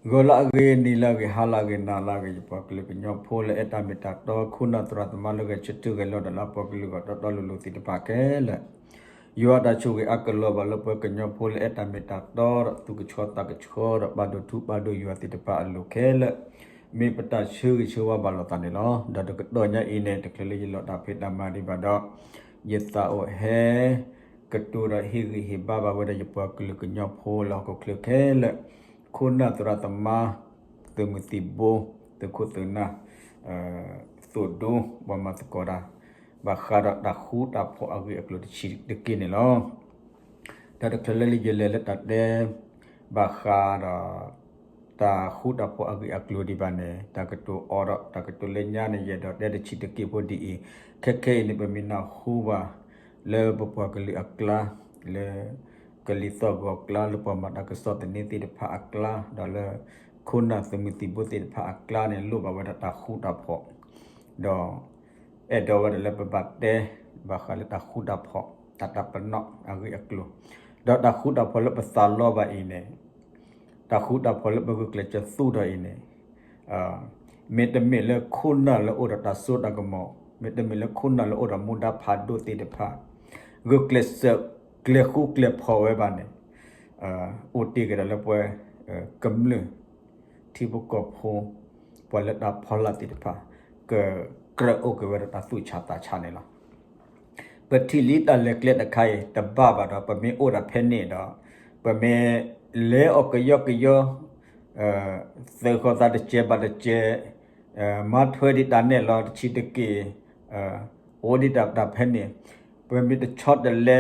ဂီၤလၢအဂ့ၤ နံၤလၢအဂ့ၤ ဟါလၢအဂ့ၤ နၤလၢအဂ့ၤ ယပှၤကလုာ်ကညီဖိလၢအဲၣ်တၢ်မ့ၢ်တၢ်တီ ခိၣ်နၢ်သရၣ်သမါလၢဂဲၤဆၢထၢၣ်ဂဲၤလီၤဒီးလၢအပှၤကလုာ်ဂီၢ်တီတီလိၤလိၤသ့ၣ်တဖၣ်ခဲလၢာ်, ယွၤတၢ်ဆိၣ်ဂ့ၤအါကလီၤဘၣ်လၢပှၤကညီဖိလၢအဲၣ်တၢ်မ့ၢ်တၢ်တီဒီးသူၣ်ကဆှီသးကဆှီဒီးပာ်ဒိၣ်ထူပာ်ဒိၣ်ယွၤသ့ၣ်တဖၣ်အလိၤခဲလၢာ်, မ့ၢ်ပတၢ်ဆၢဂ့ၤဆၢဝါဘၣ်လိာ်သးန့ၣ်လီၤ. ဒီးတကတီၢ်ညါအံၤန့ၣ် တချုးလၢယလီၤတၢ်ဖံးတၢ်မၤဒံးဘၣ်ဒီး ယသးအိၣ်ဟဲ ကတိၤဒီးဟ့ၣ်ဂံၢ်ဟ့ၣ်ဘါဘၣ်ဝဲဒၣ်ယပှၤကလုာ်ကညီဖိလၢဟီၣ်ခိၣ်ချၢခဲလၢာ်, ခိၣ်နၢ်သရၣ်သမါ သုးမုၢ်သံၣ်ဘိ သုးခိၣ်သုးနၢ် သုးဒူ ပှၤမၤသကိးတၢ် ဘၣ်ဃးဒီးတၢ်ဃူတၢ်ဖိးအဂ့ၢ်အကျိၤတဆံးတက့ၢ်န့ၣ်လီၤ. ဒီးတချုးလၢယလဲၤလၢတၢ်တဲ ဘၣ်ဃးဒီး တၢ်ဃူတၢ်ဖိးအဂ့ၢ်အကျိၤဒံးဘၣ်န့ၣ် တၢ်ကတိၤအီၤဒီး တၢ်ကတိၤလၢညါန့ၣ် ယအဲၣ်ဒိးတဲတဆံးတက့ၢ်ဖိဒ်အံၤ, ခဲခဲအံၤန့ၣ် ပမ့ၢ်နၢ်ဟူဘၣ် လၢပပှၤကလုာ်အကျါ လၢ ကလံၤသီၣ်ဂီၤအကျါ လၢပှၤမၤတၢ်ကစီၣ်သန့သ့ၣ်တဖၣ်အကျါ ဒီးလၢ ခိၣ်နၢ်သုးမုၢ်သံၣ်ဘိသ့ၣ်တဖၣ်အကျါန့ၣ် လိၣ်ဘၣ်ဝဲဒၣ်တၢ်ဃူတၢ်ဖိး, ဒီး အဲၣ်ဒိးဝဲဒၣ်လၢပဘၣ်တဲ ဘၣ်ဃးလၢတၢ်ဃူတၢ်ဖိး တၢ်တၢ်ပနီၣ်အဂ့ၢ်အကျိၤ, ဒီးတၢ်ဃူတၢ်ဖိးလၢပသးလီဘၣ်အံၤန့ၣ် တၢ်ဃူတၢ်ဖိးလၢပဂုာ်ကျဲးစၢးသူၣ်ထီၣ်အံၤန့ၣ် မ့တမ့ၢ်လၢခိၣ်နၢ်လၢအိၣ်ဒီးတၢ်စိတၢ်ကမီၤ, မ့တမ့ၢ်လၢခိၣ်နၢ်လၢအိၣ်ဒီးမူဒါဖးဒိၣ်သ့ၣ်တဖၣ် ဂုာ်ကျဲးစၢးကျဲၤဃူကျဲၤဖိးဝဲဘၣ်န့ၣ် အိၣ်တ့ၢ်ကဒီးလၢပှၤ ကမျၢၢ် ထံဖိကီၢ်ဖိ ပှၤလၢတၢ်ဖီလာ်သ့ၣ်တဖၣ် ကကြၢးအိၣ်က့ၤဝဲဒၣ်တၢ်သူၣ်ဆးသးဆးန့ၣ်လီၤ. ပထံၣ်လံတၢ်လဲၤကျဲတခါအံၤ တဘၣ်ဘၣ်ဒီး ပမ့ၢ်အိၣ်ဒၣ်ဖဲန့ၣ်ဒီး ပမ့ၢ်လဲၤအီၣ်ကယီကယီ သုးဃီၤသးတစဲးဘၣ်တစဲး မၤထွဲဒံးတၢ်နဲၣ်လီၤတဆံးတက့ၢ် အိၣ်ဒံးတၢ်တၢ်ဖဲန့ၣ် ပမ့ၢ်တဆီတလဲ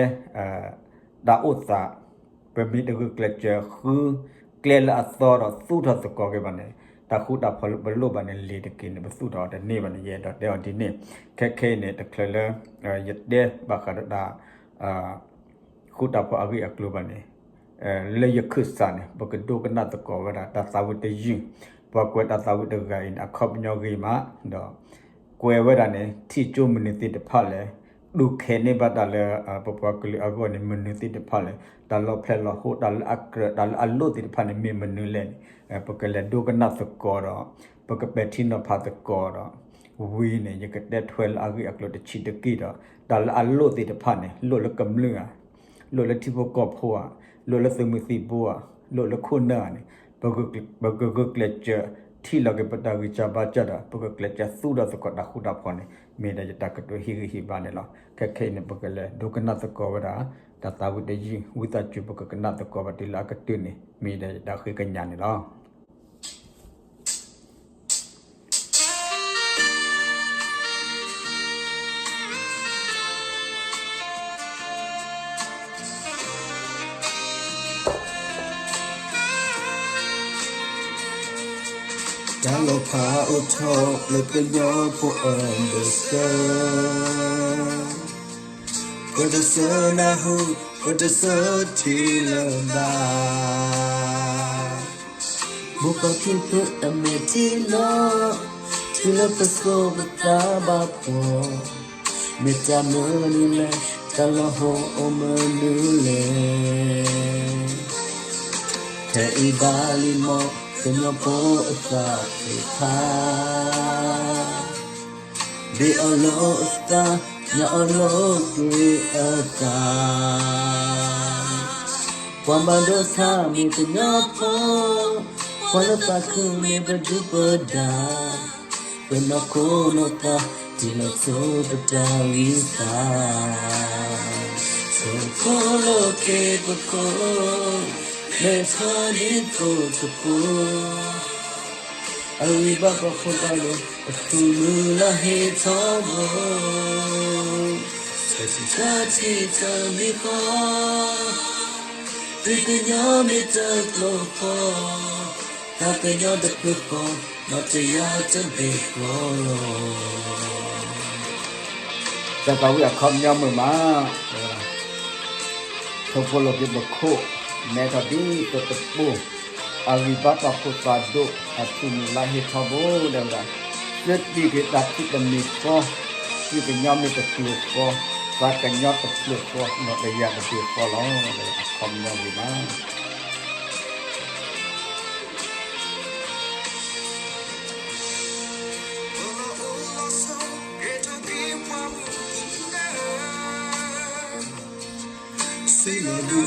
တၢ်အိၣ်သး ပမ့ၢ်တဂုာ်ကျဲးစၢးဃုကျဲလၢအသီဒီးသူၣ်ထီၣ်သကိးက့ၤဘၣ်န့ၣ် တၢ်ဃူတၢ်ဖိးလၢပလိၣ်ဘၣ်န့ၣ် လံၤတက့ၢ်န့ၣ် ပသူၣ်ထီၣ်အီၤတန့ၢ်ဘၣ်န့ၣ် ယအဲၣ်ဒိးတဲအီၤဒ်န့ၣ် ခဲခဲအံၤန့ၣ် တချုးလၢ ယတဲဘၣ်ဃးဒီးတၢ် ဃူတၢ်ဖိးအဂ့ၢ်အကျိၤဘၣ်န့ၣ် လၢယခၢၣ်စးန့ၣ် ပကဒိကနၣ်သကိးဝဲဒၣ် တၢ်သးဝံၣ်တယုၢ်, ပှၤကွဲးတၢ်သးဝံၣ်တဂၤအံၤန့ၣ် အခီပညီဂ့ၤမး ဒီး ကွဲးဝဲဒၣ်န့ၣ် ထံၣ်ကၠိမနုၤသ့ၣ်တဖၣ်လဲၣ်, ဒုးခဲးန့ၢ်ဘၣ်တၢ်လၢ ပပှၤကလုာ်အဂီၢ်န့ၣ် မနုၤသ့ၣ်တဖၣ်လဲၣ်, တၢ်လီၤဖျဲၣ်လီၤဟိ တၢ်လၢအကြၢး တၢ်လၢအလိၣ်သ့ၣ်တဖၣ်န့ၣ် မ့ၢ်မနုၤလဲၣ်န့ၣ် ပကလဲၤဒိကနၣ်သကိးဒီး ပကပဲာ်ထံနီၤဖးသကိးဒီး ဝံၤန့ၣ် ယကတဲထွဲလၢအဂ့ၢ်အကျိၤတဆံးတက့ၢ်ဒီး တၢ်လၢအလိၣ်သ့ၣ်တဖၣ်န့ၣ် လိၣ်လၢကမျၢၢ်ဧါ, လိၣ်လၢထံဖိကီၢ်ဖိဧါ, လိၣ်လၢသုးမုၢ်သံၣ်ဘိဧါ, လိၣ်လၢခိၣ်နၢ်ဧါန့ၣ် ပကဂုာ်ကျဲးစၢးထံၣ်လီၤက့ၤပတၢ်ဂံၢ်စၢ်ဘါစၢ်ဒီး ပကကျဲးစၢးသူၣ်ထီၣ်သကိးတၢ်ဃူတၢ်ဖိးန့ၣ် မ့ၢ်ဒၣ်ယတၢ်ကတိၤဟ့ၣ်ဂံၢ်ဟ့ၣ်ဘါန့ၣ်လီၤ. ခဲခဲအံၤန့ၣ် ပကလဲၤဒိကနၣ်သကိးဝဲဒၣ် တၢ်သးဝံၣ်တယုၢ် ဝံသးစူၤ ပကကနၣ်သကိးဘၣ်တုၤလၢအကတၢၢ်န့ၣ် မ့ၢ်ဒၣ်ယတၢ်ဃ့ကညးန့ၣ်လီၤ. တၢ်လီၤဖးအိၣ်ထီၣ်လၢကညီဖိအဘၢၣ်စၢၤ ပတဆၢနၢ်ဟူ ပတဆၢထံၣ်လၢၤဘၣ် မိၢ်ပၢ်ဖံဖုအမဲာ်ထံလီၤ တုၤလၢပသူၣ်ပသးဘၣ်ဖှီၣ် မ့ၢ်တၢ်မနုၤလဲၣ် တၢ်လီၤဟိအိၣ်မနုၤလဲၣ် ဖဲအံၤဘၣ်လံမီၢ် ကညီဖိအသးသ့ၣ်တဖၣ် ဒ့အီၤလၢအသး ညၣ်အီၤလၢကွံအသး ပှၤမၤဒိးဆါမ့ၢ်ကညီဖိ ပှၤလၢပာ်ခုၣ်မ့ၢ်ပဒုၣ်ပဒါ ပနီၢ်ခိနီၢ်သး ထံၣ်လိာ်ဆိပတၢ်ဂံၢ်စၢ် ဆိးခိၣ်လိာ်က့ၤပခိၣ် မဲထီၣ်ဒ်သိးတဖိ အဂံၢ်ဘါပှၤဖိသၣ်လၢ အသူၣ်မုၢ်လၢဟ့ၣ်ထီၣ်ဘိ တၢ်ထံၣ်တၢ်မံၤဃီ သုကညီမ့ၢ်တၢ်ကျိၤဃီ တၢ်ကညီတဖျၢၣ်ဃီ နီၢ်တယၢ်တဘ့ၣ်ဃီလီၤ. တၢ်သးဝံၣ်အခီပညီမုာ်မး ဆိးခိၣ်လိာ်က့ၤပခိၣ် မဲထီၣ်ဒ်သိးတဖိ အဂံၢ်ဘါပှၤဖိသၣ်ဒိၣ် အသူၣ်မုၢ်လၢဟ့ၣ်ထီၣ်ဘိ တဲဝဲဒၣ် သုတံၢ်က့ၤတၢ်ထံၣ်တမံၤဃီ သုကညီမ့ၢ်တကျိၤဃီ သးကညီတဖျၢၣ်ဃီ နီၢ်တယၢ်တဘ့ၣ်ဃီလီၤ အခီပညီမုာ်မး.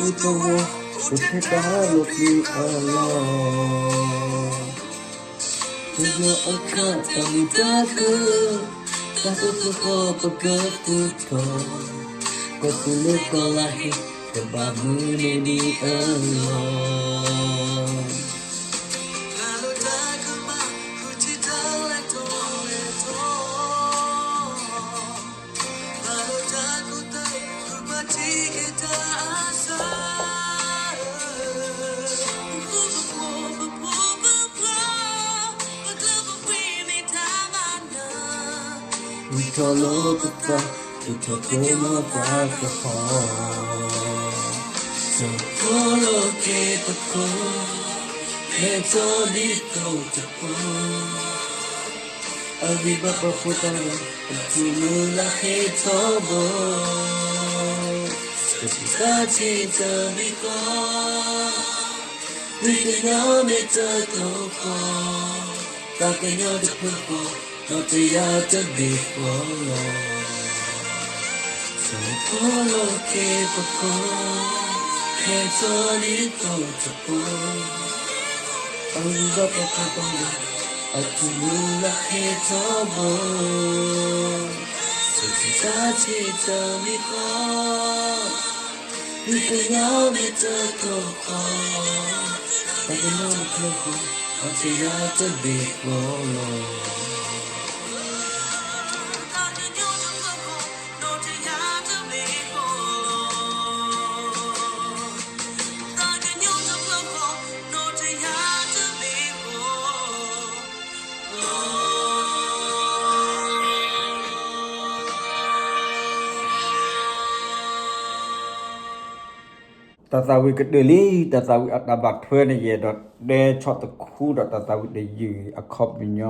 တဝီ ပဖဲတၢ်လီၢ်ကျဲအလီၢ်, ပယီၤအခၣ်တၢ်မုာ်တၢ်ခုၣ်, တၢ်သူၣ်ဖှံသးညီပကသူၣ်ထီၣ်, ကီၢ်သူလ့ၤကီၢ်လါဟ့ ကဘၣ်မုာ်န့ၢ်ဒံးအလီၢ်. ဝံထီၣ်လိာ်ပသး, ဝံထီၣ်ကမီၤသးကဟီၣ်, စီၤဖိလီၤက့ၤပခိၣ်, ဟဲထီၣ်ဒ်သိးတပူၤ, အဂံၢ်ဘါပှၤဖိသၣ်လၢ အထူမုၢ်လၢ်ဟ့ထီဘိ, ကစံးသးဆံးတမံၤဃီ, သုကညီမ့ၢ်တကျိၤဃီ, သးကညီတဖျၢၣ်ဃီ, နီၢ်တယၢ်တဘ့ၣ်ဃီလီၤ. စီၤဖိလီၤက့ၤပခိၣ်, ဟဲထီၣ်ဒ်သိးတပူၤ, အဂံၢ်ဘါပှၤဖိသၣ်လၢ အထူမုၢ်လၢ်ဟ့ထီဘိ, ကစံးသးဆံးတမံၤဃီ, သုကညီမ့ၢ်တကျိၤဃီ, သးကညီတဖျၢၣ်ဃီ, နီၢ်တယၢ်တဘ့ၣ်ဃီလီၤ. တၢ်သးဝံၣ်ကတၢၢ်လံ, တၢ်သးဝံၣ်အတၢ်ဘၣ်ထွဲန့ၣ် ယအဲၣ်ဒိးတဲဆီၣ်တခူဒီးတၢ်သးဝံၣ်တယုၢ်အခီပညီ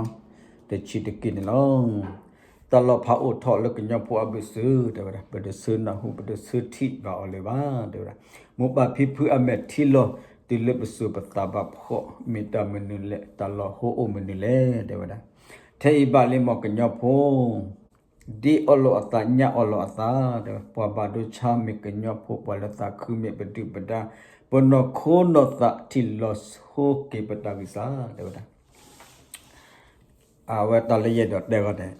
တဆံးတက့ၢ်န့ၣ်လီၤ. တၢ်လီၤဖးအိၣ်ထီၣ်လၢကညီဖိအဘၢၣ်စၢၤ တဲဝဲဒၣ်, ပတဆၢနၢ်ဟူ ပတဆၢထံၣ်ဘၣ်အီၤလၢၤဘၣ် တဲဝဲဒၣ်. မိၢ်ပၢ်ဖံဖုအမဲာ်ထံလီၤ တုၤလၢပစိၤပသးဘၣ်ဖှီၣ် မ့ၢ်တၢ်မနုၤလဲၣ်, တၢ်လီၤဟိအိၣ်မနုၤလဲၣ် တဲဝဲဒၣ်. ထဲအံၤဘၣ်လံမ့ၢ်ကညီဖိ ဒ့အီၣ်လိာ်အသး ညၣ်အီၣ်လိာ်အသး, တဲဝဲ ပှၤဘၣ်ဒိဆါမ့ၢ်ကညီဖိ ပှၤလၢသးခုမ့ၢ်ပဒုၣ်ပဒါ, ပနီၢ်ခိနီၢ်သးထံၣ်လီၤဆိက့ၤပတၢ်ဂံၢ်စၢ် တဲဝဲဒၣ်. အဝဲတၢ်လၢယအဲၣ်ဒိးတဲဂီၢ်န့ၣ်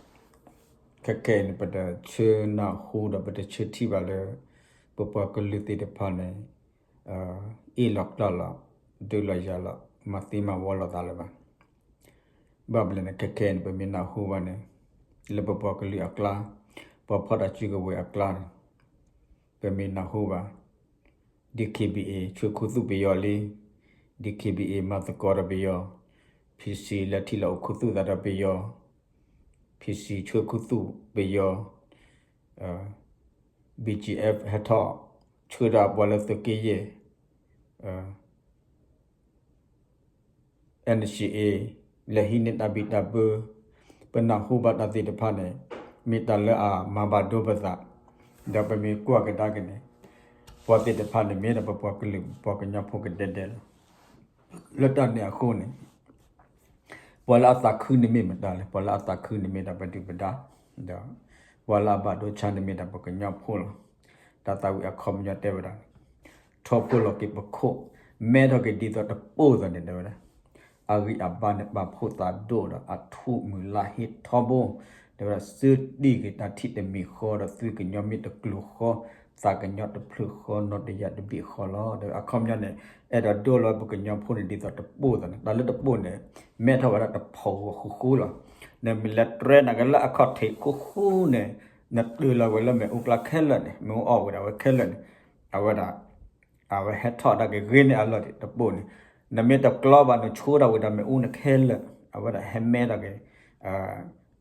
ခဲခဲအံၤန့ၣ် ပတဆၢနၢ်ဟူဒီးပတဆၢထံၣ်ဘၣ်လၢ ပပှၤကလုာ်သ့ၣ်တဖၣ်န့ၣ် အ့ၣ်လိာ်ကျၢ်လိာ် ဒုးလိာ်ယၤလိာ် မၤသံမၤဝီလိာ်သးလၢၤဘၣ်. ဘၣ်မနုၤလဲၣ်န့ၣ် ခဲခဲအံၤန့ၣ် ပမ့ၢ်နၢ်ဟူဘၣ်န့ၣ် လၢပပှၤကလုာ်အကျါ, ပှၤဖီၣ်တၢ်စုကဝဲၤအကျါန့ၣ် ပမ့ၢ်နၢ်ဟူဘၣ် DKBA ဆှၢခူသူၣ်ပယီၤလံ, DKBA မၤသကိးဒီးပယီၤ, PC လဲၤထံၣ်လိာ်အိၣ်ခူသူၣ်သးဒီးပယီၤ, PC ဆှၢခူသူၣ်ပယီၤ, BGF ဟဲထီၣ် ဆှၢဒီးပှၤလၢသုးက့ယဲၢ် NCA လဲၤဟံးန့ၢ်တၢ်ဘံၣ်တၢ်ဘၢ, ပနၢ်ဟူဘၣ်တၢ်သ့ၣ်တဖၣ်န့ၣ် မ့ၢ်တၢ်လၢအမၤဘၣ်ဒိပသး, ဒီးပမ့ၢ်ကွၢ်ကဒါက့ၤန့ၣ် ပှၤသ့ၣ်တဖၣ်န့ၣ်မ့ၢ်ဒီးပပှၤကလုာ်ပပှၤကညီဖိကဒဲဒဲလီၤ. လၢတၢ်န့ၣ်အဃိန့ၣ် ပှၤလၢအသးခုန့ၣ်မ့ၢ်မတၤလဲၣ်, ပှၤလၢအသးခုန့ၣ်မ့ၢ်ဒၣ်ပဒုၣ်ပဒါ, ဒီးပှၤလၢအဘၣ်ဒိဆါန့ၣ်မ့ၢ်ဒၣ်ပကညီဖိလီၤ. တၢ်သးဝံၣ်အခီပညီတဲဝဲဒၣ် ထီဘိလီၤက့ၤပခိၣ်, မဲထီၣ်က့ၤဒ်သိးတပိၢ်သးန့ၣ် တဲဝဲဒၣ်. အဂံၢ်အဘါန့ၣ် ပာ်ဖှိၣ်သးဒိၣ်ဒီးအထူမုၢ်လၢ်ဟ့ထီဘိ, တဲဝဲဒၣ် စၢတံၢ်က့ၤတၢ်ထံၣ်တမံၤဃီဒီးသုကညီမ့ၢ်တကျိၤဃီ, သးကညီတဖျၢၣ်ဃီ, နီၢ်တယၢ်တဘ့ၣ်ဃီလီၤ. ဒီးအခီပညီန့ၣ် အဲၣ်ဒိးဒိလီၤပကညီဖိန့ၣ် ဒ်သိးတပိၢ်သးန့ၣ် တၢ်လၢတပိၢ်န့ၣ် မဲထီၣ်ဝဲဒၣ်တဖီၣ်ဂီၤဃူဃူလီၤ. နမ့ၢ်လဲၤတြဲနၤက့ၤလၢအခီၣ်ထံးဃူဃူန့ၣ် နတုၤလီၤဝဲလၢမ့ၣ်အူကျါခဲလၢာ်န့ၣ် မ့ၣ်အူအီၣ်ဝဲဒၣ်ဝဲခဲလၢာ်န့ၣ် အဝဲဒၣ် အဝဲဟဲထီၣ်ဒၣ်က့ၤဂ့ၤန့ၢ်အလီၢ်ဒံးတပိၢ်န့ၣ်, နမ့ၢ်တကျီဘၣ် နဆိဒၣ်ဝဲဒၣ်မ့ၣ်အူန့ၣ်ခဲလၢာ် အဝဲဒၣ်ဟဲမဲထီၣ်က့ၤ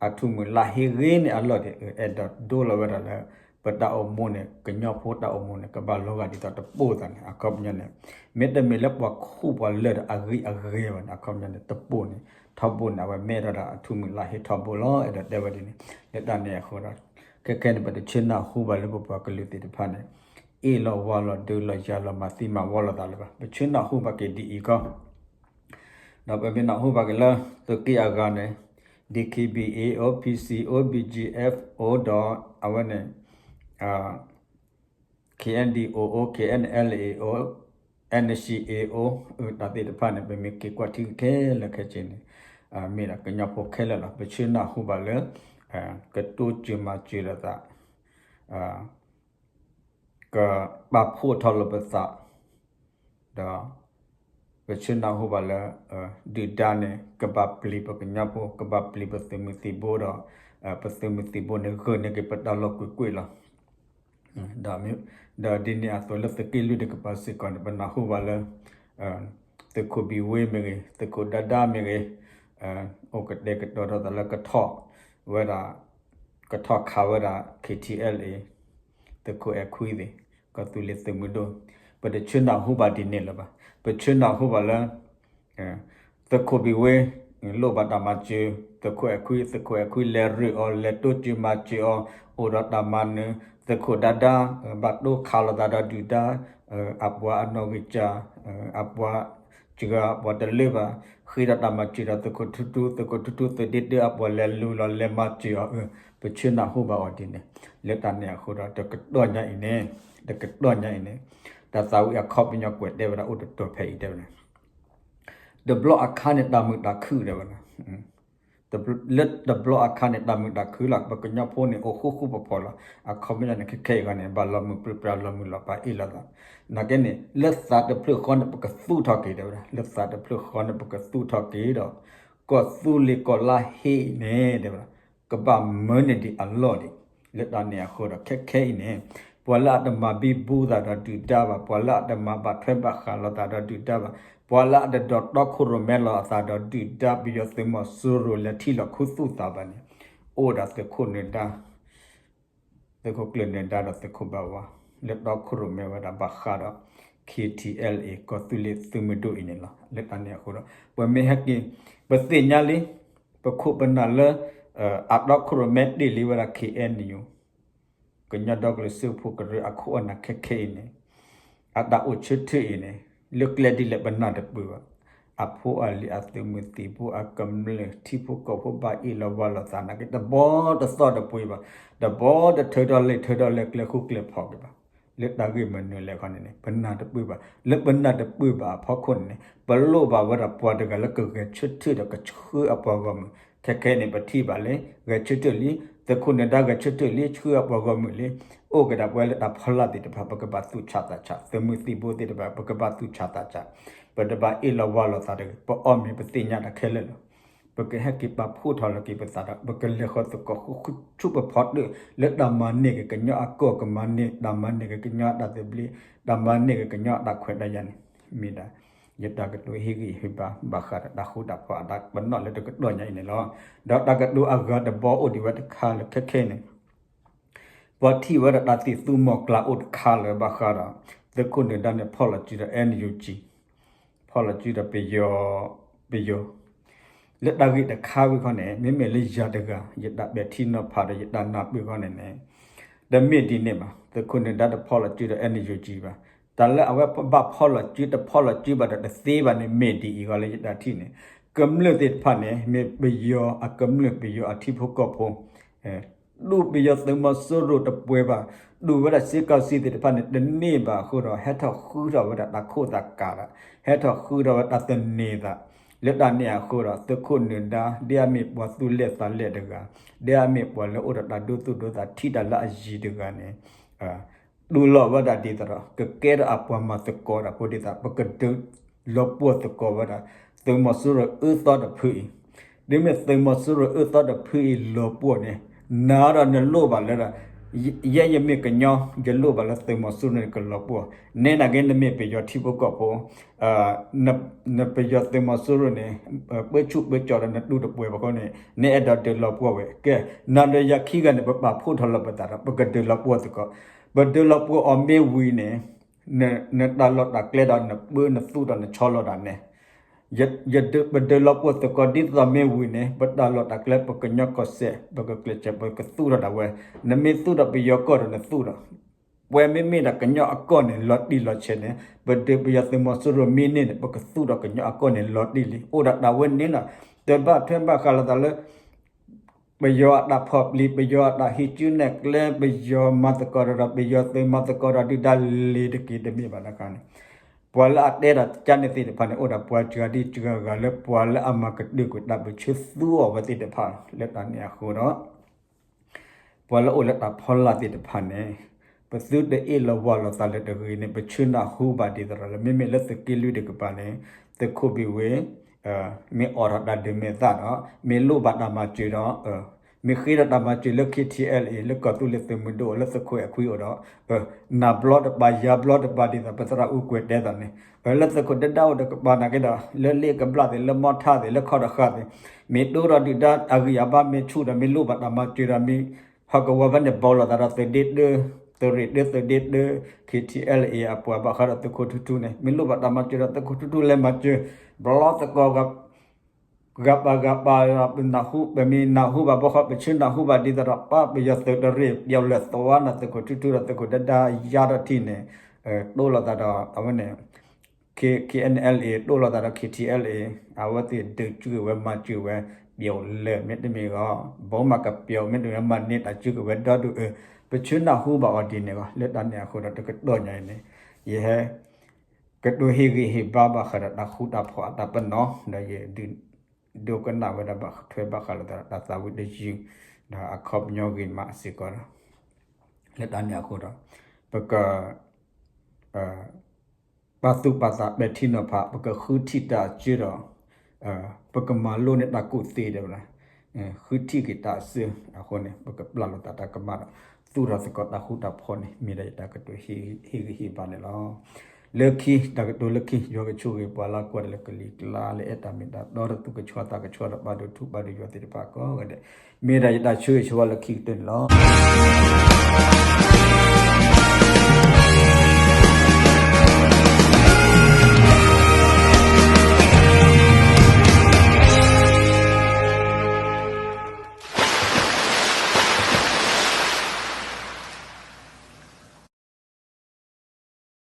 အထူမုၢ်လၢ်ဟ့ဂ့ၤန့ၢ်အလီၢ်ဒံး, အဲၣ်ဒိးဒိလီၤဝဲဒၣ်လၢ ပတၢ်အိၣ်မူန့ၣ် ကညီဖိတၢ်အိၣ်မူန့ၣ် ကဘၣ်လီၤဂာ်ဒ်သိးတပိၢ်သးန့ၣ် အခီပညီန့ၣ် မ့တမ့ၢ်လၢပှၤခိၣ်ပှၤလၢၢ်ဒီးအဂံၢ်အဂဲၤဘၣ်န့ၣ် အခီပညီန့ၣ် တပိၢ်န့ၣ် ထီဘိန့ၣ် အဝဲမဲထီၣ်ဒၣ်အထူမုၢ်လၢ်ဟ့ထီဘိလီၤ. အဲၣ်ဒိးတဲဝဲဒ်န့ၣ် လၢတၢ်န့ၣ်အဃိဒီး ခဲခဲန့ၣ် ပတဆၢနၢ်ဟူဘၣ်လၢပပှၤကလုာ်သ့ၣ်တဖၣ်န့ၣ် အ့ၣ်လိာ်ဝါလိာ်ဒုးလိာ်ယၤလိာ်မၤသံမၤဝီလိာ်သးလၢၤဘၣ်. ပဆၢနၢ်ဟူဘၣ်က့ၤဒ်အံၤကီ ဒီးပမ့ၢ်နၢ်ဟူဘၣ်က့ၤလၢ သုးက့အဂၤန့ၣ် DKBA အိၣ် PC အိၣ် BGF အိၣ်ဒီးအဝဲန့ၣ် KNDO အိၣ် KNLA အိၣ် NCA အိၣ် တၢ်သ့ၣ်တဖၣ်န့ၣ် ပမ့ၢ်က့ၤကွၢ်ထံခဲလၢာ်ခဲဆ့န့ၣ် မ့ၢ်ဒၣ်ကညီဖိခဲလၢာ်လီၤ. ပဆၢနၢ်ဟူဘၣ်လၢ ကတိစၢၤမၤစၢၤလိာ်သး ကပာ်ဖှိၣ်ထီၣ်လိာ်ပသး ဒီး ပဆၢနၢ်ဟူဘၣ်လၢ ဒုၣ်ဒါန့ၣ် ကဘၣ်ပျံၤပကညီဖိ ကဘၣ်ပျံၤပသုးမုၢ်သံၣ်ဘိဒီး ပသုးမုၢ်သံၣ်ဘိန့ၣ် ဂၢၢ်န့ၢ်က့ၤပတၢ်လီၢ်ကွ့ၢ်ကွ့ၢ်လီၤ. ဒီးဒ်န့ၣ်အသိးလၢသုးက့လွံၢ်တကပၤစ့ၢ်ကီးန့ၣ် ပနၢ်ဟူဘၣ်လၢ သုးခိၣ်ဘံၣ်ဝ့မ့ၢ်ဂ့ၤ သုးခိၣ်ဒါဒါမ့ၢ်ဂ့ၤ အိၣ်ကတဲာ်ကတီၤထီၣ်သးလၢကထီၣ်ဝဲဒၣ် ကထီၣ်ခးဝဲဒၣ် KTLA သုးခိၣ်အဲၣ်ခွံသ့ၣ် ကီၢ်သူလ့ၤသုးမုၢ်ဒိၣ် ပတဆၢနၢ်ဟူဘၣ်ဒ်န့ၣ်လၢၤဘၣ်. ပဆၢနၢ်ဟူဘၣ်လၢ သုးခိၣ်ဘံၣ်ဝ့ လိၣ်ဘၣ်တၢ်မၤစၢၤ သုးခိၣ်အဲၣ်ခွံ သုးခိၣ်အဲၣ်ခွံလဲၤရ့ၣ်အီၤ လဲၤတိစၢၤမၤစၢၤအီၤ အိၣ်ဒီးတၢ်မၤနၢၤ သုးခိၣ်ဒါဒါ ဘၣ်တိခးလိာ်သးဒီးဒုၣ်ဒါ အပှၤအနီၣ်ဂံၢ်စၢ် အပှၤစှၤအပှၤတလၢဘၣ် ဃ့ဒီးတၢ်မၤစၢၤဒီးသုးခိၣ်ထူထူ သုးခိၣ်ထူထူ သုးဒ့ဒ့အပှၤလဲၤလူၤလီၤလဲၤမၤစၢၤအီၤ ပဆၢနၢ်ဟူဘၣ်အီၤဒ်န့ၣ် လၢတၢ်န့ၣ်အဃိဒီး တကတီၢ်ညါအံၤန့ၣ် တကတီၢ်ညါအံၤန့ၣ် တၢ်သးဝံၣ်အခီပညီကွဲးတဲဝဲဒၣ်အိၣ်တတီၤဖဲအံၤတဲဝဲဒၣ် တဘျီအခါန့ၣ်တၢ်မုာ်တၢ်ခုၣ်တဲဝဲဒၣ် လၢတဘျီအခါန့ၣ်တၢ်မုာ်တၢ်ခုၣ်လီၤ ပကညီဖိန့ၣ်အိၣ်ဃူဃူဖိးဖိးလီၤ အခီပညီန့ၣ် ခဲခဲအံၤန့ၣ် ဘၣ်လီၤမုၢ်ပြံပြါလီၤမုၢ်လီၤဖးအ့ၣ်လိာ်သး နာ်က့န့ၣ် လၢသးတဖျၢၣ်ဃီန့ၣ် ပကသူၣ်ထီၣ်က့ၤတဲဝဲဒၣ် လၢသးတဖျၢၣ်ဃီန့ၣ် ပကသူၣ်ထီၣ်က့ၤဒီး ကီၢ်သူလ့ၤကီၢ်လါဟ့ၣ်န့ၣ်တဲဝဲဒၣ် ကဘၣ်မၢန့ၢ်ဒံးအလီၢ်ဒံး လၢတၢ်န့ၣ်အဃိဒီး ခဲခဲအံၤန့ၣ် ပှၤလၢအတမၤဘံဘူသးဒီးဒုၣ်ဒါဘၣ် ပှၤလၢအတမၤဘၣ်ထွဲဘၣ်ဃးလိာ်သးဒီးဒုၣ်ဒါဘၣ် ပှၤလၢအတဒိးတီခိၣ်ရိၣ်မဲလီၤအသးဒီးဒုၣ်ဒါ ပယီၤသုးမီၤစိရိၤလဲၤထံၣ်လီၤခူသူၣ်သးဘၣ်န့ၣ် အိၣ်ဒၣ်သုးခိၣ်နၢၤဒါ သုးခိၣ်ကျၢၢ်နၢၤဒါဒီးသုးခိၣ်ဘၣ်ဝါ လၢတီခိၣ်ရိၣ်မဲဝဲဒၣ်ဘၣ်ဃးဒီး KTLA ကီၢ်သူလ့ၤသုးမုၢ်ဒိၣ်အံၤန့ၣ်လီၤ. လၢတၢ်န့ၣ်အဃိဒီး ပမ့ၢ်ဟဲက့ၤ ပသ့ၣ်ညါလံ ပခိၣ်ပနၢ်လၢ အတီခိၣ်ရိၣ်မဲတ့ၢ်လံဝဲဒၣ် KNU ကညီဒီကလုာ်စၢဖှိၣ်ကရၢအခိၣ်အနၢ်ခဲခဲအံၤန့ၣ် အတၢ်အိၣ်ဆၢထၢၣ်အံၤန့ၣ် လၢကျဲဒ်လဲၣ်ပနၢ်တပၢၢ်ဘၣ်. အဖိအလံၤအသုးမုၢ်သံၣ်ဘိအကမျၢၢ်ထံဖိကီၢ်ဖိဘၣ်အ့ၣ်လိာ်ဝါလိာ်သးနာ်က့ တဘီတသီၣ်တပှ့ၤဘၣ်, တဘီတထၢထီၣ်လဲၤထၢထီၣ်လဲၤကျဲဃူကျဲဖိးက့ၤဘၣ်. လၢတၢ်ဂ့ၢ်မနုၤလဲၣ်ခီန့ၣ်န့ၣ် ပနၢ်တပၢၢ်ဘၣ်. လၢပနၢ်တပၢၢ်ဘၣ်အဖီခိၣ်န့ၣ်န့ၣ် ပလိၣ်ဘၣ်ဝဲဒၣ်ပှၤတဂၤလၢကဂဲၤဆၢထၢၣ်ဒီးကဆှၢအပှၤဂီၢ်မုၢ်. ခဲခဲန့ၣ် ပထံၣ်ဘၣ်လၢ ဂဲၤဆၢထၢၣ်လံ, သုးခိၣ်နၢၤဒါဂဲၤဆၢထၢၣ်လံ ဆှၢအပှၤဂီၢ်မုၢ်လံ. အိၣ်က့ၤဒၣ်ပှၤလၢတၢ်ဖီလာ်သ့ၣ်တဖၣ် ပကဘၣ်သူၣ်ဆးသးဆး, သုးမုၢ်သံၣ်ဘိသ့ၣ်တဖၣ် ပကဘၣ်သူၣ်ဆးသးဆး, ပတဘၣ်အ့ၣ်လိာ်ဝါလိာ်သးတဂ့ၤ. ပအီၣ်မ့ၤပသ့ၣ်ညါတၢ်ခဲလၢာ်လီၤ. ပကဟဲက့ၤပာ်ဖှိၣ်ထီၣ်လီၤက့ၤပသးဒီး ပကလဲၤဃီၤသကိးဃုဆူၣ်ပဖီတၢၣ် လၢတၢ်မၤန့ၢ်က့ၤကညီအကီၢ် ကမၤန့ၢ် တၢ်မၤန့ၢ်က့ၤကညီအတၢ်သဘျ့, တၢ်မၤန့ၢ်က့ၤကညီအတၢ်ခွဲးတၢ်ယာ်န့ၣ် မ့ၢ်ဒၣ် ယတၢ်ကတိၤဟ့ၣ်ဂံၢ်ဟ့ၣ်ဘါ ဘၣ်ဃးဒီးတၢ်ဃူတၢ်ဖိးအတၢ်ပနီၣ်လၢတကတီၢ်ညါအံၤန့ၣ်လီၤ. ဒီးတၢ်ကတိၤအဂၤတဘီအိၣ်ဒံးဝဲတခါလၢခဲခဲအံၤန့ၣ် ပှၤထံၣ်ဝဲဒၣ်တၢ်သံၣ်သူမီၤကျၢ်အိၣ်တခါလၢၤဘၣ်ဃးဒီး သုးခိၣ်နၢၤဒါန့ၣ် ဖီၣ်လီၤစုဒီး NUG, ဖီၣ်လီၤစုဒီးပယီၤ, ပယီၤ, လၢတၢ်ဂ့ၢ်တခါဝံၤခီန့ၣ် မ့မ့ၢ်လၢယၤတဂၤ ယတၢ်ပဲာ်ထံနီၤဖးဒီးယတၢ်နၢ်ပၢၢ်ခီန့ၣ်န့ၣ် တမ့ၢ်ဒ်န့ၣ်ဘၣ်. သုးခိၣ်နၢၤဒါတဖီၣ်လီၤစုဒီး NUG ဘၣ်. တၢ်လၢအဝဲဘၣ်ဖီၣ်လီၤစုတဖီၣ်လီၤစုဘၣ်ဒီးတသ့ဘၣ်န့ၣ် မ့ၢ်ဒ်အံၤဂီၢ်လၢယတၢ်ထံၣ်န့ၣ် ကမျၢၢ်သ့ၣ်တဖၣ်န့ၣ် မ့ၢ်ပယီၤအကမျၢၢ် ပယီၤအထံဖိကီၢ်ဖိ ဒူၣ်ပယီၤသုးမီၤစိရိၤတပှဲၤဘၣ်, ဒူၣ်ဝဲဒၣ်စ့ကီးစံသ့ၣ်တဖၣ်န့ၣ် တန့ၢ်ဘၣ်အဃိဒီး ဟဲထီၣ်ဃုထီၣ်ဝဲဒၣ်တၢ်ခိၣ်သးကးဒီး ဟဲထီၣ်ဃုထီၣ်ဝဲတၢ်သန့ၤသး, လၢတၢ်န့ၣ်အဃိဒီး သုးခိၣ်နၢၤဒါ ဒ်အမ့ၢ်ပှၤသူၣ်လဲၢ်သးလဲၢ်တဂၤ, ဒ်အမ့ၢ်ပှၤလၢအိၣ်ဒီးတၢ်ဒိသူၣ်ဒိသးထံၣ်တၢ်လၢအယံၤတဂၤန့ၣ် တူၢ်လိာ်ဝဲဒၣ်ဒ်သိးဒီး ကကဲထီၣ်အပှၤမၤသကိးတၢ်ဖိဒ်သိး ပကဒုးလီၤပှီၢ်သကိးဝဲဒၣ် သုးမီၤစိရိၤအၢသီတဖုအံၤ, ဒ်မ့ၢ်သုးမီၤစိရိၤအၢသီတဖုအံၤလီၤပှီၢ်န့ၣ် နၤဒီးနလိၣ်ဘၣ်လၢ ယဲယမ့ၢ်ကညီ ယလိၣ်ဘၣ်လၢသုးမီၤစိရိၤန့ၣ်ကလီၤပှီၢ်, နဲဒၣ်က့ နမ့ၢ်ပယီၤထံဖိကီၢ်ဖိ နပယီၤသုးမီၤစိရိၤန့ၣ် ပၢဆူၣ်ပၢကၠီဒီးနတူၢ်တပှဲၤဘၣ်အဃိန့ၣ် နအဲၣ်ဒိးဒုးလီၤပှီၢ်ဝဲ, ကဲ နၤဒီးယၤခံဂၤန့ၣ် ပပာ်ဖှိၣ်ထီၣ်လိာ်ပသးဒီး ပကဒုးလီၤပှီၢ်သကိး, ပဒုးလီၤပှီၢ်အီၤမ့ၢ်ဝံၤန့ၣ် နတၢ်လီၢ်တၢ်ကျဲဒီးနပၢနသူၣ်ဒီးနဆီလီၤဒၣ်နဲ ယဒုး ပဒုးလီၤပှီၢ်သကိးဒ်သိးမ့ၢ်ဝံၤန့ၣ် ပတၢ်လီၢ်တၢ်ကျဲပကညီကီၢ်စဲၣ် ပကကျဲးစၢး ပကသူၣ်ထီၣ်ဒၣ်ဝဲ, နမ့ၢ်သူၣ်ထီၣ်ပယီၤကီၢ်ဒီးနသူၣ်ထီၣ်, ပှဲၤမ့မ့ၢ်ဒၣ်ကညီအကီၢ်န့ၣ် လီၤတံၢ်လီၤဆဲးန့ၣ် ပဒုးပယီၤသုးမီၤစိရိၤမ့ၢ်န့ၢ်န့ၣ် ပကသူၣ်ထီၣ်ကညီအကီၢ်န့ၣ်လီၤတံၢ်လံ. အိၣ်ဒၣ်တၢ်ဝဲန့ၣ်လီၤ. တဘၣ်ထွဲဘၣ်ဃးလိာ်သးလၢ ပယီၤအတၢ်ဖီၣ်ပျံၤ ပယီၤအတၢ်ဟံးစုနဲၣ်ကျဲ ပယီၤမၤသကိးတၢ်ဒီး ပယီၤသုးမၤသကိးတၢ်ဒုၣ်ဒါလံၤတက့ၢ်တမ့ၢ်ဘၣ်တခါန့ၣ်, ပှၤလၢအတဲတၢ်ကန့ၣ်သ့ၣ်တဖၣ်န့ၣ် အိၣ်ဒီးပှၤစှၤဒံစှၤဂၤလၢပှၤလၢအမၤကတၢၢ်ကွံာ်တၢ်ပၢဆှၢသူအီၤဝဲသ့ၣ်တဖၣ်လီၤ. လၢတၢ်န့ၣ်အဃိဒီး ပှၤလၢအိၣ်လၢတၢ်ဖီလာ်သ့ၣ်တဖၣ်န့ၣ် ပသုတအ့ၣ်လိာ်ဝီလိာ်သးလၢတဂ့ၤန့ၣ် ပဆၢနၢ်ဟူဘၣ်ဒ်သိးဒီးလၢ မ့မ့ၢ်လၢသုးက့လွံၢ်တကပၤန့ၣ် သုးခိၣ်ဘံၣ်ဝ့ မ့ၢ်အိးထီၣ်တၢ်ဒုးမဲာ်သၣ်ဒီး မ့ၢ်လိၣ်ဘၣ်တၢ်မၤစၢၤဒီး မ့ၢ်ဃ့ဒီးတၢ်မၤစၢၤလၢ ခ့ထံအဲလ်အ့ လၢကီၢ်သူလ့ၤသုးမုၢ်ဒိၣ် လၢသုးခိၣ်အဲၣ်ခွံအိၣ်ဒီး နၤဘျီတပၤ ယၤဘျီတပၤ ဒ်သိးပသရၣ်အူကွဲၤတဲသးန့ၣ် လၢသုးခိၣ်ဒဲဒၣ်အိၣ်တကပၤနာ်က့ဒီး လၢလ့ကဘျၣ်သ့ၣ် လၢမီထါသ့ၣ် လၢခီၣ်တဃာ်သ့ၣ် မ့ၢ်ဒိဒီးဒုၣ်ဒါအဂံၢ်အဘါ မ့ၢ်ဆူၣ်ဒီး မ့ၢ်လိၣ်ဘၣ်တၢ်မၤစၢၤဒီး မ့ၢ်ဟီၣ်ကဝီၤဖဲန့ၣ် ဘီလိာ်သးဒီးသုးဒ့တၢ သုးရ့ၣ်တၢ သုးဒ့တၢ ခ့ထံအဲလ်အ့ အပှၤဘၣ်ဃးဒီးသုးခိၣ်ထူထူန့ၣ် မ့ၢ်လိၣ်ဘၣ်တၢ်မၤစၢၤဒီး သုးခိၣ်ထူထူလဲၤမၤစၢၤ ဘျီသကိး ဂၤပာ်ဂၤပာ် ပနၢ်ဟူ ပမ့ၢ်နၢ်ဟူဘၣ်ဘီဃီ ပဆၢနၢ်ဟူဘၣ်ဒ်သိးဒီး ပၢ်ပယီၤသုးတရ့ၣ် ပျီလဲၤသဝါနၤ သုးခိၣ်ထူထူဒီး သုးခိၣ်ဒဲဒၣ်ယါထီၣ်ထံန့ၣ် တိၢ်လိာ်သးဒီး အဝဲန့ၣ် ခ့ ခ့ၣ်အဲၣ်အဲလ်အ့ တိၢ်လိာ်သးဒီး ခ့ထံအဲလ်အ့ အဝဲသ့ၣ်ဒုးစုကဝဲၤမၤစၢၤဝဲ ပျီလဲၤ မ့တမ့ၢ်ဂီၢ် ဘီမၤကပျီ မ့တမ့ၢ်မၤန့ၢ်တၢ်စုကဝဲၤဒီဒူၣ်အၢ ပဆၢနၢ်ဟူဘၣ်အီၤဒ်န့ၣ်ဂီၢ် လၢတၢ်န့ၣ်အဃိဒီး တကတီၢ်ညါအံၤန့ၣ် ယဟဲ ကတိၤဟ့ၣ်ဂံၢ်ဟ့ၣ်ဘါဘၣ်ဃးဒီးတၢ်ဃူတၢ်ဖိးအတၢ်ပနီၣ် ဒီးယဒုး ဒိကနၣ်ဝဲဒၣ်ဘၣ်ထွဲဘၣ်ဃးလိာ်သးဒီးတၢ်သးဝံၣ်တယုၢ် ဒီးအခီပညီဂ့ၤမးစ့ၢ်ကီးဒီး လၢတၢ်န့ၣ်အဃိဒီး ပက ပာ်သူၣ်ပာ်သးပဲာ်ထံနီၤဖး ပကဃုထံၣ်တၢ်အစၢဒီး ပကမၤလိန့ၢ်တၢ်ကူၣ်သ့ဒီး ဃုထံၣ်က့ၤတၢ်အစၢအဃိန့ၣ် ပကပျၢ်လိာ်သးတၢ်ကမၣ်ဒီး သူၣ်ထီၣ်သကိးတၢ်ဃူတၢ်ဖိးန့ၣ် မ့ၢ်ဒၣ်ယတၢ်ကတိၤဟ့ၣ်ဂံၢ်ဟ့ၣ်ဘါန့ၣ်လီၤ. လၢခံ တၢ်ကတိၤလၢခံ ယွၤကဆိၣ်ဂ့ၤပှၤလၢကွၢ်တၢ်လၢကလံၤကျါ လၢအဲၣ်တၢ်မ့ၢ်တၢ်တီ ဒီးသူၣ်ကဆှီသးကဆှီဒီး ဘၣ်ဒိထူဘၣ်ဒိယွၤသ့ၣ်တဖၣ်ကိးဂၤဒဲး မ့ၢ်ဒၣ်ယတၢ်ဆၢဂ့ၤဆၢဝါလၢခံကတၢၢ်န့ၣ်လီၤ.